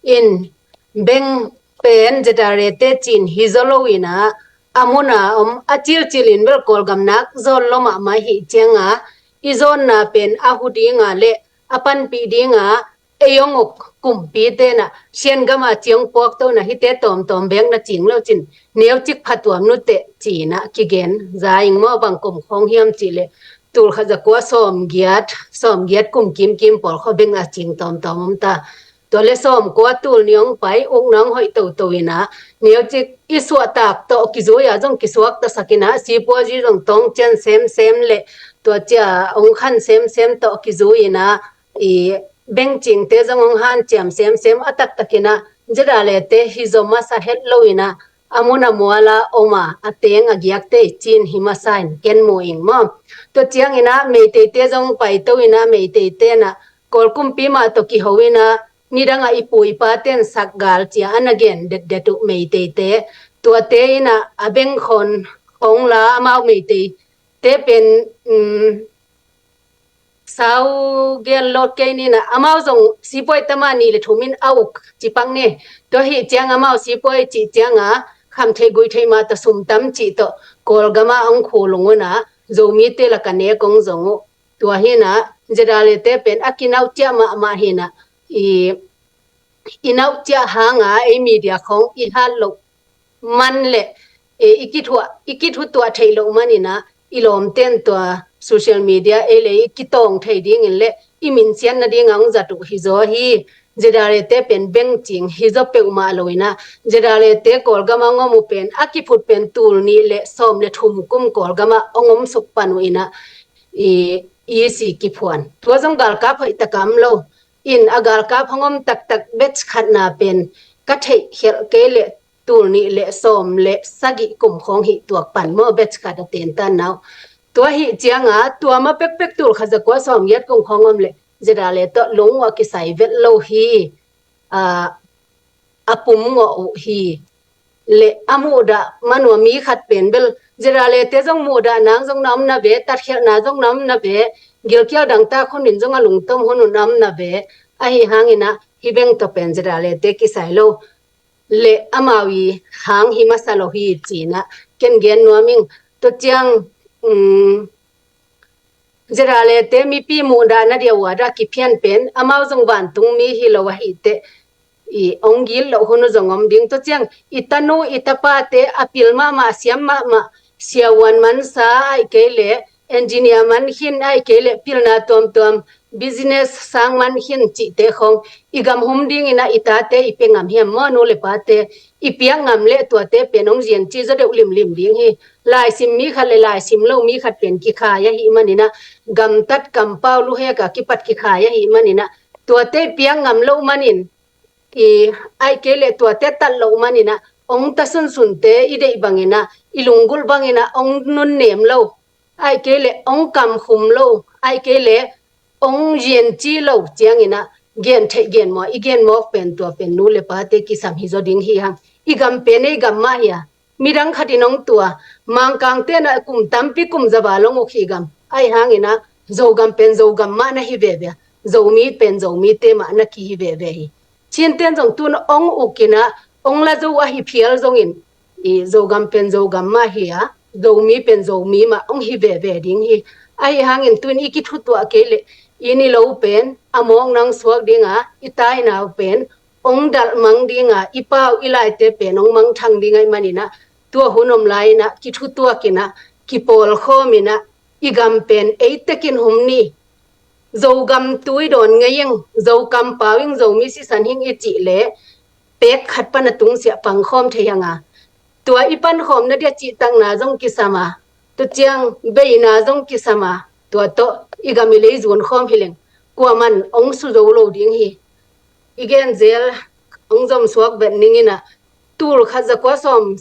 In beng pen ZRA te cin hi zaw lo inah a muna om a cilcil in bel Kawlgam nak zawn lo mahmah hi cianga i zawnna pen a hu dinga le a panpih dinga ei ong uk kumpi tenah Sian gama ciang puak tona hite tawmtawm bek na cing lo cin neucik phatuam nuteh cinah kigen za ing maw. Bang kum khawng hiam cih leh tul khat za kua sawm giat, sawm giat kum kimkim pawl khaw beng a cing tawmtawm om ta. Tua le sawm kua tul ni ong pai ukna ong hoih toto inah neucik i suahtak tawh kizui a zong kisuaktasak inah sipuazi zong tawng cian semsem le tua cia ong khan semsem tawh kizui inah i bengcingte zong ong hanciam semsem a taktak inah ZRA te hi zaw masa het lo inah a mun a muala om a a teng a giakte i cin hi masa in ken mu ing maw. Tua ciang inah Meiteite zong paito inah Meiteite nah Kawl kumpi mah tawh kiho inah nidangah i pu i pa ten sak gal cia a na gen detdet uh Meiteite. Tuate inah a beng khon khong la amau Meiteite pen, um, sau gel lawt kei ninah amau zong sipuai tama nih le thum in a uk cipak ni. Tua hi ciang amau sipuai cih cianga kham theih gui theih mah tawh sum tam cih tawh Kawlgama ong khu lung unah Zomite laka nek ong zong uh. Tua hinah ZRA te pen a kinauh ciah mahmah hinah i, i nauh ciah hanga ei media khong i hat loh man le, e, i kithuah, i kithutuah theih loh man inah i lawmten tua social media ei le i kitawng thei dingin le i minsiat nadinga ong zat uh hi zaw hi. ZRA te pen bengcing hi zaw peuhmah lo inah ZRA te Kawlgama ong om uh pen a kiphut pen tul nih le sawm le thum kum Kawlgama ong om suk pan uh inah i, i si kiphuan. Tua zong galkap hoih taka om lo. In a galkap hong om taktak batch khatna pen ka theih khelh kei le tul nih le sawm le sagih kum khawng hih tuak pan maw, batch khat a tentan nau. Tua hih cianga tua ma pekpek tul khat za kua sawm giat kum khawng om le ZRA tawh lung uh a kisai vet lo hi. A, a pum ngawh uh hi. Le a muhdah manua mi khat pen bel ZRA te zong muhdah nang zong na om na ve, tatkhelhna zong na om na ve, gilkial dangtak hunin zong a lungtom hun un om na ve. Ahi hangin ah hih beng tawh pen ZRA te kisai lo le amau i hang hi masa lo hi ci-in ah ken gen nuam ing. Tua ciang, um, ZRA te mipi muhdahna dia uh a dah kiphian pen amau zong vantung mi hi lo ahih teh i ong gil loh hun uh zong om ding. Tua ciang i tanu i tapate a pil mahmah, a siam mahmah, siavuan mansa ahih kei leh engineer man khin, ahih kei leh pilna tuamtuam business sang man khin cihte khong i gam hum dingin ah i tate i pia ngam hiam maw, nu le pate? I piak ngam leh tuate pen ong zian ci zaw deuh limlim ding hi. Laisim mi khat le laisim lo mi khat pen kikhai ahih manin ah, gamtat kampau luhek a kipat kikhai ahih manin ah, tuate i piak ngam loh manin i, ahih kei leh tuate tat loh manin ah ong ta sunsunte i deih bangin ah, i lunggulh bangin ah ong nunnem lo, ahih kei leh ong kamkhum lo, ahih kei leh ong zian ci lo ciangin ah gen theih gen mawk, i gen mawk pen tua pen nu le pate kisam hi zaw ding hi hang. I gam pen ei gam mah hi a, midang khatin ong tua, Mangkangte na kum tampi kum za val ong uk hi gam. Ahi hangin ah Zogam pen Zogam mah na hi veve a, Zomi pen Zomite mah na kihi veve hi. Chinten zong tun ong ukin ah ong la zo ahi phial zongin i Zogam pen Zogam mah hi a, Zomi pen Zomi mah ong hi veve ding hi. Ahi hangin tun i kithutuah kei leh i ni lo pen a mawk nang suak ding a, i tai nau pen ong dalh mang ding a, i pau i laite pen ong mangthang ding ahih manin ah, tua hun om lai-in ah kithutuakin ah kipawlkhawmin ah i gam pen ei tekin hum ni. Zogam tui dawn ngei ing, Zokam pau ing, Zomi sisan hing i cih leh pek khat pan a tungsiah pangkhawm thei hang a, tua i pankhawmna dia cihtakna zong kisam a, tua ciang beina zong kisam a, tua tawh i gam i lei zunkhawm hi leng kuaman ong su zo lo ding hi. I gen zel ong zom suak vet ning in ah, tul khat za kua sawm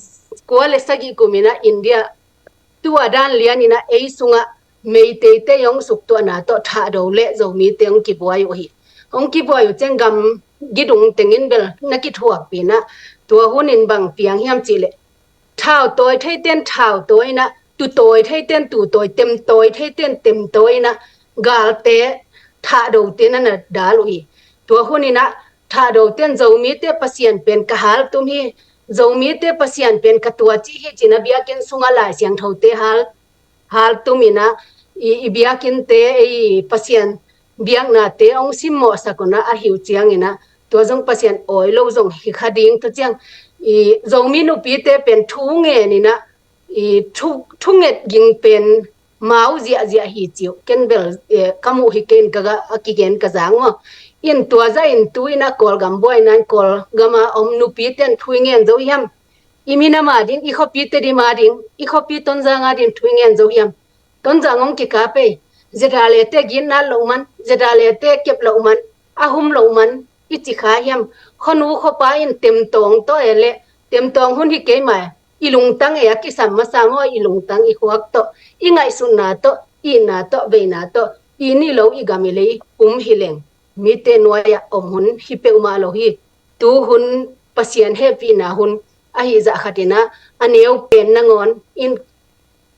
kua le sagih kumin ah India tua dan lianin ah ei sungah Meiteite i ong suktuahna tawh Thahdo le Zomite ong kibuai uh hi. Ong kibuai uh ciang gam gidung tengin bel na kithuakpih in ah, tua hunin bang piang hiam cih leh thau tawi theiten thau tawi in ah, tu tawi theiten tu tawi, tem tawi theiten tem tawi in ah, galte Thahdote na na dal uh hi. Tua hunin ah Thahdoten Zomite Pasian pen ka haltum hi, Zomite Pasian pen ka tua ci hi ci-in ah biakinn sungah Lai Siangthote hal, haltumin ah i, i biakinnte, i Pasian biaknate ong simmawhsak un ah, ahi uh ciangin ah tua zong Pasian awi lo zong hi kha ding. Tua ciang i Zomi nupite pen thu ngenin ah i thu, thunget ging pen mau ziahziah hi ci uh. Ken bel, eh, ka muh hi kei in ka ga, a kigen ka zang maw. In tua zahin tu-in ah Kawlgam buaina in Kawlgam a om nupiten thu i ngen zo hiam? I minam a ding, i khuapite dim a ding, i khuapi Tonzang a ding thu i ngen zo hiam? Tonzang ong kikap ei, ZRA te gitna loh man, ZRA te kep loh man, a hum loh man i ci kha hiam? Khuanu khuapa in temtawng tawh e leh, temtawng hun hi kei mai, i lungtang e a kisam masa maw, i lungtang i khuak tawh, i ngaihsutna tawh, i itna tawh, veina tawh, i ni lo i gam i lei um hi leng, mite nuai-ah om hun hi peuhmah lo hi. Tu hun Pasian hehpihna hun ahi zah khatin ah, a neu pen nangawn in,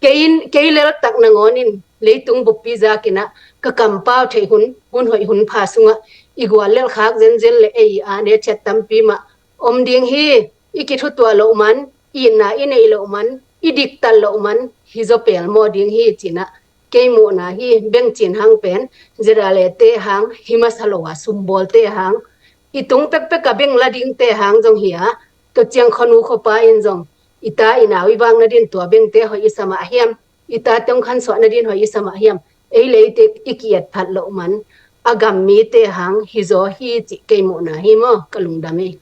kei in, kei leltak nangawn in leitung buppi zakin ah ka kampau theih hun, hun hoih hun pha sungah i guallelh khak zenzen le ei a ne thiat tampi mah om ding hi. I kithutuah loh man, i itna i neih loh man, i diktat loh man hi zaw pelmawh ding hi ci-in ah kei muhna hi. Beng cin hang pen ZRA te hang hi masa lo a, sumbawlte hang, i tung pekpek a beng la dingte hang zong hi a, tua ciang khuanu khuapa in zong i ta i nau i vak nadin tua bengte hoih i sa mah hiam? I tate ong khansuah nadin hoih i sa mah hiam? Ei le eite i ki-et phat loh man a gam mite hang hi zaw hi cih kei muhna hi maw, ka lungdam ei.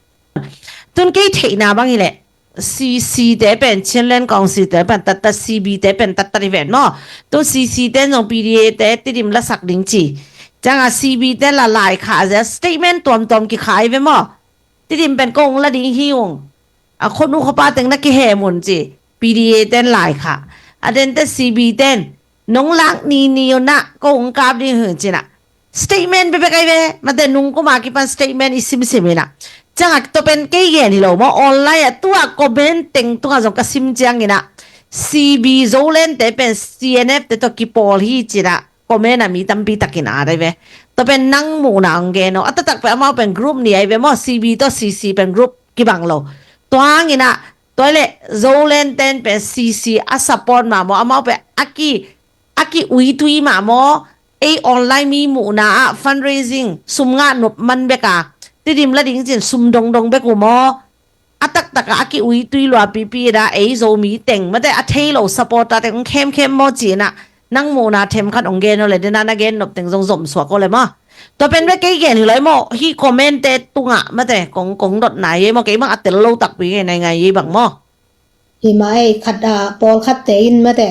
Tun kei theihna bang hi leh CC te pen, Chinland Council te pen tattat, CB te pen tattat i ven maw. Tun CC te zong PDA te Tedim lasak ding ci. Ciangah CB te la laikhak zia statement tuamtuam kikhai ve maw. Tedim pen kong la ding hi ung. A khuanu khuapa teng na kihem un ci. PDA ten laikhak. A den te CB ten nong lak nini un ah kong kap ding hi un ci-in ah. Statement bekbek ai ve, mate nung kum a kipan statement i simsim in ah. Ciangah tua pen kei gen hi lo maw, online ah tua comment teng tungah zong ka sim ciangin ah, CB Zoland te pen CNF te tawh kipawl hi ci-in ah, comment ah mi tampi takin a dai ve. Tua pen nang muhna hong gen aw. A taktak pen amau pen group nih ai ve maw, C B tawh C C pen group kibang lo. Tua hangin ah tua le Zoland ten pen C C a support mah maw, amau pen a ki a ki uitui mah maw, ei online mi muhna ah fundraising sum ngah nop man bek a Tedim la ding cin sum dongdong bek uh maw. A taktak ah a ki uitui lua pipi da ei Zomi teng mate a thei lo supporter teng hong khemkhem maw cin ah nang muhna themkhat hong gen aw le, den ah na gen nop teng zong zom suak aw le maw. Tua pen bek kei gen hi lai maw, hi comment te tungah mate kong kong dotna ei maw, kei bang a tel lo takpi ngei nai ngai ei bang maw. Hi mah ei khat a pawlkhat te in mate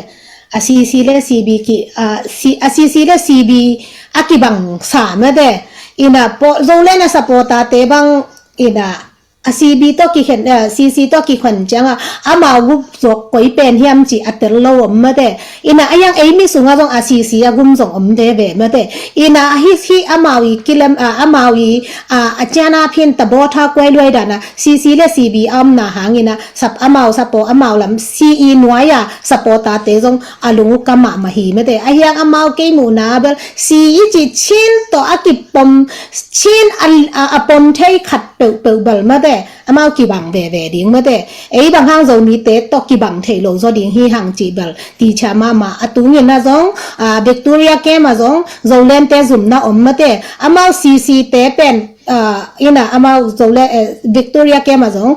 a C C le C B ki a C a C C le C B a kibang sa mate ina pawl Zoland a supporter te bang ina a C B tawh kikhen a C C tawh kikhen cianga amau group zok koi pen hiam ci a tel lo om mate ina a yang ei mi sunga zong a C C a gum zong om de ve mate ina hi hi amau i kilem a amau i a a ciana phin ta bawtha kuai luai dana C C le C B a omna hangina sap amau sapo amau lam C E nuai a supporter te zong a lung uh ka mahmah hi mate a hiang amau kei muhna bel C E ci Chin tawh a kipom Chin a a pom thei khat peuhpeuh bel mate amau kibang veve ding mate ei bang hang Zomi te tawh kibang thei lo zaw ding hi hang ci bel ti cha mahmah a tungin a zong a Victoria camp a zong Zoland te zumna om mate amau C C te pen ina amau Zoland Victoria camp a zong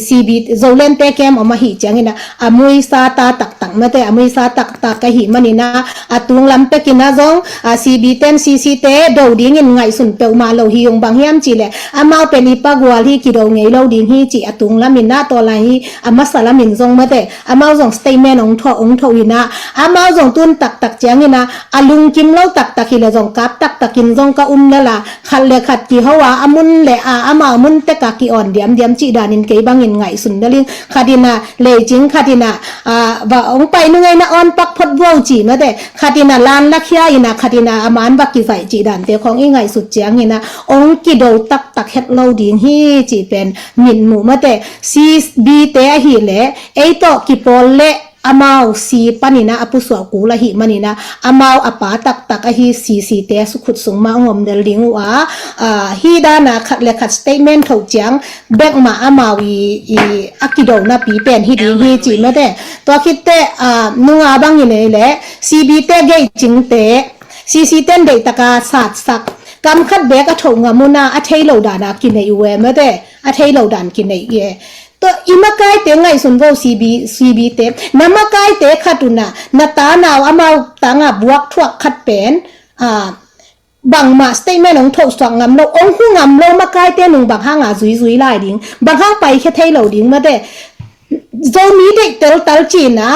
C B Zoland te camp om ahi ciangina a muisa ta taktak mate a muisa taktak ahi manina a tunglam pekina zong a C B ten C C te do dingin ngaihsun peuhmah lo hi ung bang hiam cile amau pen i pagual hi kido ngei lo ding hi ci a tunglamina tawlai hi a masa lamin zong mate amau zong statement ong tho ong tho ina amau zong tun taktak ciangina a lungkim lo taktak hile zong kap taktakin zong ka um nala khat le khat kiho a a mun le a amau mun teka ki-awn diamdiam cih danin kei bangin ngaihsun daling khatina leicing khatina va ong pai nungeina awn pak phot buau ci mate khatina lan lakhia ina khatina a man va kizaih cih dante khong i ngaihsut ciangina ong kido taktak het lo ding hi cih pen mitmuh mate C B te ahile ei tawh kipawl le amau si panina a pusuah kul ahi manina amau a pa taktak ahi C C te khut sung mah ong om del ding uh a hi dana khat le khat statement tho ciang bek mah amau i a kidona pi pen hi ding hi ci mate tua khitte nunga bangin ei le C B te geicingte C C ten deihtaka satsak kam khat bek a tho ngam una a thei lo dana kinei uh e mate a thei lo dan kinei e Tua i makaite ngaihsun vo C B, C B te na makaite khat una na tanau amau tanga buak thuak khat pen a bangmah statement ong thosuak ngam lo ong hu ngam lo makaite nung bang hanga zuizui lai ding bang hang paikhia thei lo ding mate Zomi deih teltal cina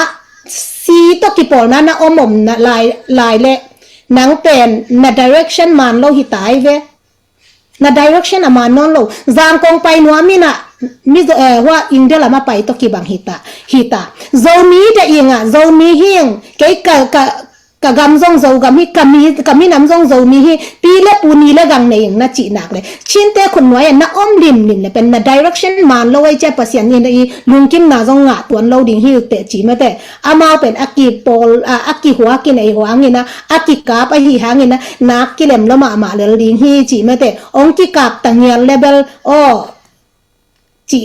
si tawh kipawlna na om om na lai lai le nang pen na direction man lo hi tai ve na direction a man nawn lo zangkong pai nuam ina mi zo eh, hua India lama pai to kibang hita hita Zomi da inga Zomi hing kei ka ka ka gam zong Zogam hi ka mi ka minam zong Zomi hi pi le pu ni le gang nei ing na cih nak le Chinte khut nuai na om limlim le pen na direction man lo ai cia Pasian ni na i lungkim na zong ngah tuan lo ding hi ute ci mate amau pen a kipawl a kihua kinei huangina a kikap ahi hangina nak kilem lo mahmah lel ding hi ci mate ong kikap tangial le bel aw ci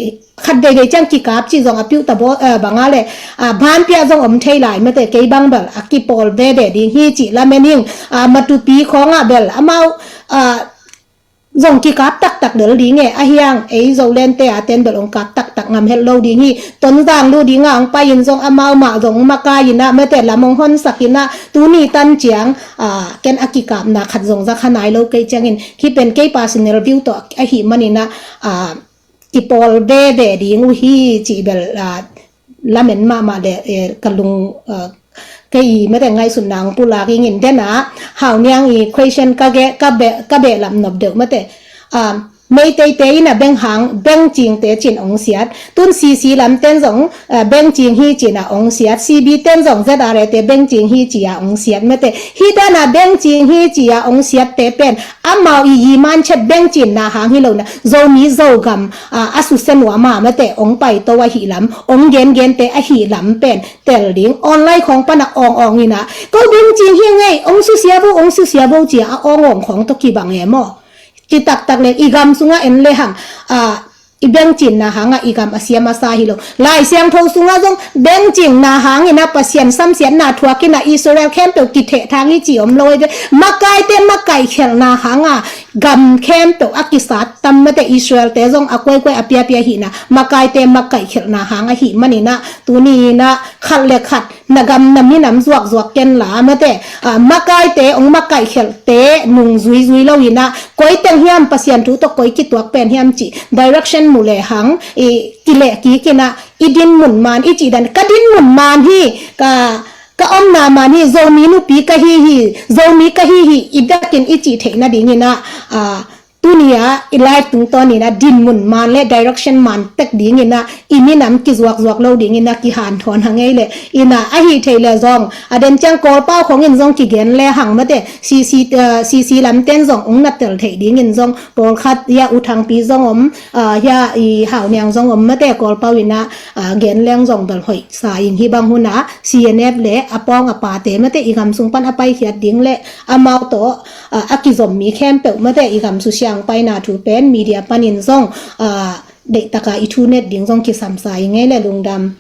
khat veivei ciang kikap ci zong a piuh ta baw banga le banpiah zong om thei lai mate kei bang bel a kipawl veve ding hi ci lamen hing matupi khawngah bel amau zong kikap taktak del ding e a hiang ei Zoland te a ten bel ong kap taktak ngam het lo ding hi Tonzang lu dinga ong pai in zong amau mah zong makai ina mate lam ong honsak ina tuni tan ciang ken a kikapna khat zong za kha nai lo kei ciangin hi pen kei personal view tawh ahi manina kipawl veve ding uh hi cih bel lamen mahmah le ka lung kei mate ngaihsutna ong pulak ingin dena hau niang i question ka ge ka be ka be lam nop deuh mate Meiteite in a beng hang, beng cingte cin ong siat. Tun C C lamten zong, ah, beng cing hi cin a ong siat. C B ten zong Z R A te beng cing hi ci a ong siat mate. Hi dan a beng cing hi ci a ong siatte pen amau i yi man chet beng cinna hang hi lo na. Zomi Zogam, ah, a susia nuam a mate ong paito ahih lam, ong gengente ahih lam pen tel ding. Online khawng pan a awng awng in a, ko beng cing hi ngei, ong susia vo, ong susia vo ci a awng awng khawng tawh kibang e maw. Citaktak le i gam sungah en le hang, ah, i beng cinna hangah i gam a siam a sa hi lo. Lai Siangtho sungah zong beng cinna hang in a Pasian samsiatna thuak in a Israel khempeuh kitheh thang hi ci om lo hi ve. Makaite makaih khelhna hangah gam khempeuh a kisat tam mate. Israelte zong a kuaikuai a piapia hihna makaite makaih khelhna hang ahih manin a, tuni in a khat le khat na gam na minam zuakzuak ken la mate, ah, makaite ong makaih khelhte nung zuizui lo in a, koi teng hiam Pasian thu tawh koi kituak pen hiam cih direction mu le hang i kileh kik in a, i din mun man i cih dan, ka din mun man hi, ka, ka omna man hi, Zomi nupi ka hi hi, Zomi ka hi hi i biakinn i cih theih nading in a, ah, tuni a i live tungtawn in a din mun man le direction man tek ding in a, i minam kizuakzuak lo ding in a kihanthawn hang ei le in a, ahi thei le zong a den ciang Kawlpau khawng in zong kigen le hang mate. C C, ah, C C lamten zong ong na tel theih ding in zong pawlkhat hia U Thangpi zong om, ah, hia i Hau Niang zong om mate. Kawlpau in a, ah, gen leng zong bel hoih sa ing. Hi bang hun a C N F le a pawng a pate mate i gam sung pan a paikhiat ding le amau tawh, ah, a kizom mi khempeuh mate i gam susia ong paina thu pen media panin zong, ah, deihtak a i thu net ding zong kisam sa ing ei le. Lungdam.